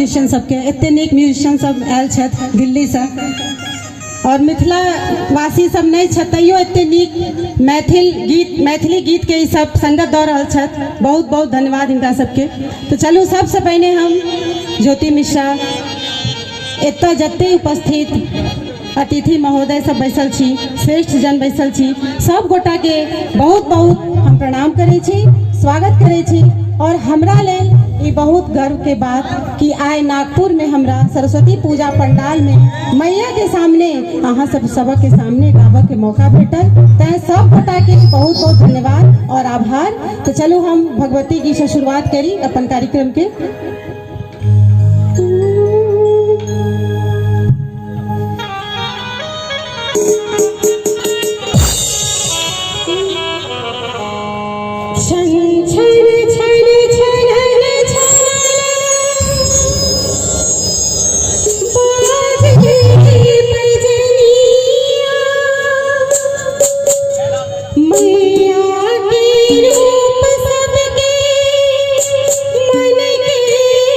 Musician सबके, एते नीक म्यूजिशियन सब आयल छथि दिल्लीसँ, और मिथिलावासी सब नहि छथि तैयो एते नीक मैथिल गीत, मैथिली गीतके ई सब संगत दऽ रहल छथि। बहुत बहुत धन्यवाद हिनका सबके। तऽ चलू, सबसँ पहिने हम ज्योति मिश्रा एतऽ जते उपस्थित अतिथि महोदय सब बैसल छी, श्रेष्ठ जन बैसल छी, सब गोटाके बहुत बहुत हम प्रणाम करै छी, स्वागत करै छी। और हमरा लेल ई बहुत गर्व के बात कि आइ नागपुर में हमरा सरस्वती पूजा पंडाल में मैया के सामने, अहाँ सब सबक के सामने गाबऽ के मौका भेटल, तैं सब गोटा के बहुत बहुत धन्यवाद और आभार। तो चलू, हम भगवती गीत से शुरुआत करी अपन कार्यक्रम के। छन छन छन छन छन बाजे पैजनिया, मैया के रूप सबके मन के।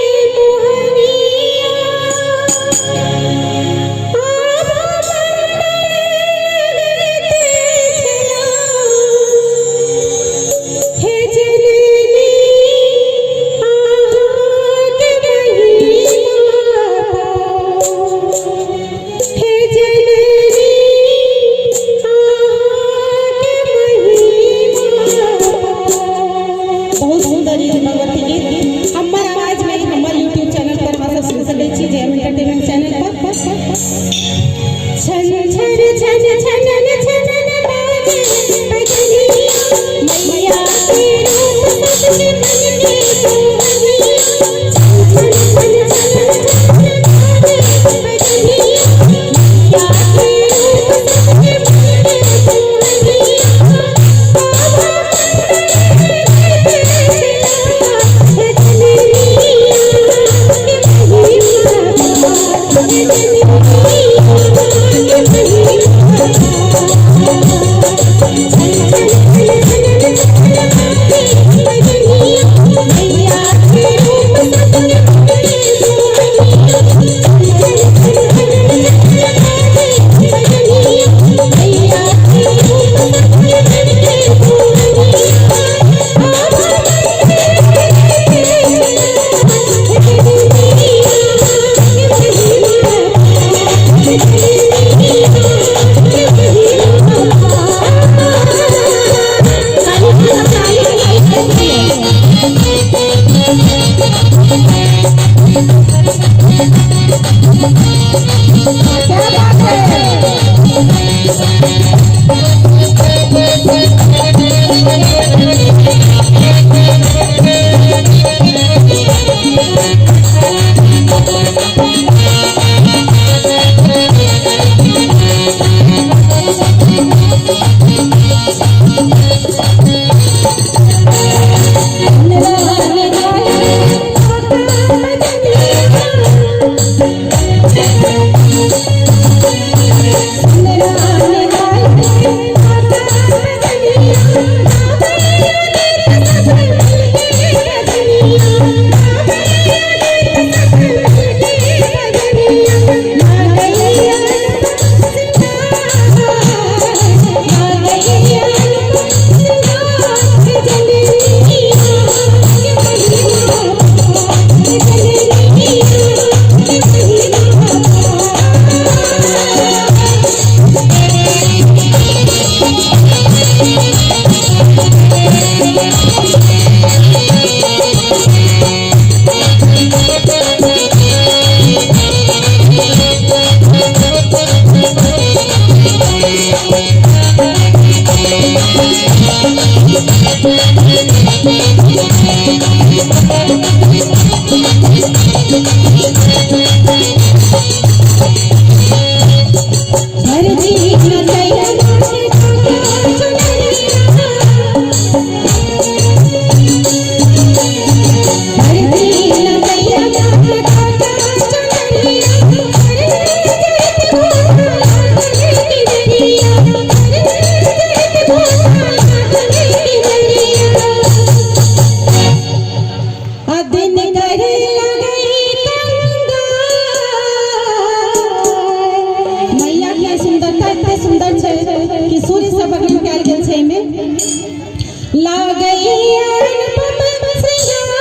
लागैया अनुपम श्रृंगार,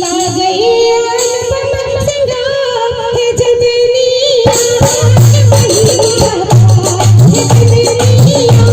लागैया अनुपम श्रृंगार, हे जननी महिमा, हे जननी महिमा।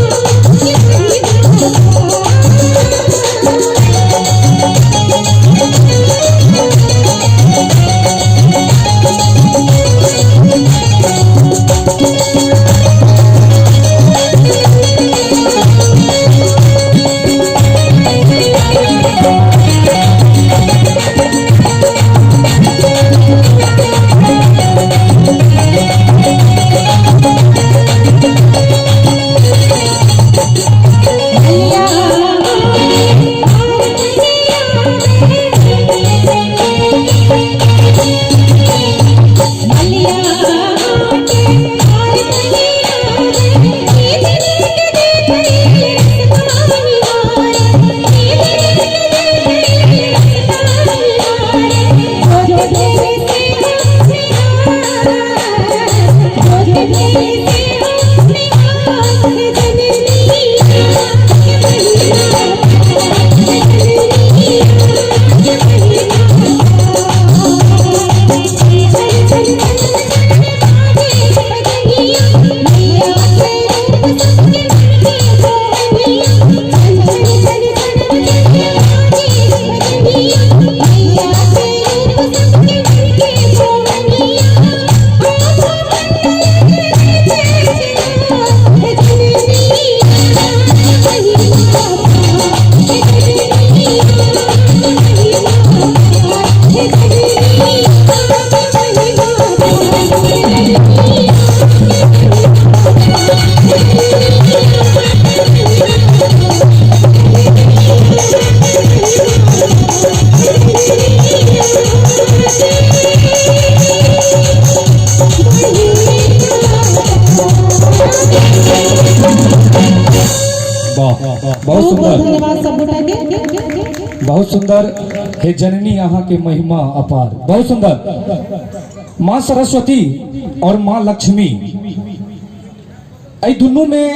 वाह, बहुत बहुत सुंदर, धन्यवाद सब गोटा के। बहुत सुंदर। हे जननी अहाँ के महिमा अपार। बहुत सुंदर। माँ सरस्वती और माँ लक्ष्मी, एहि दुनू में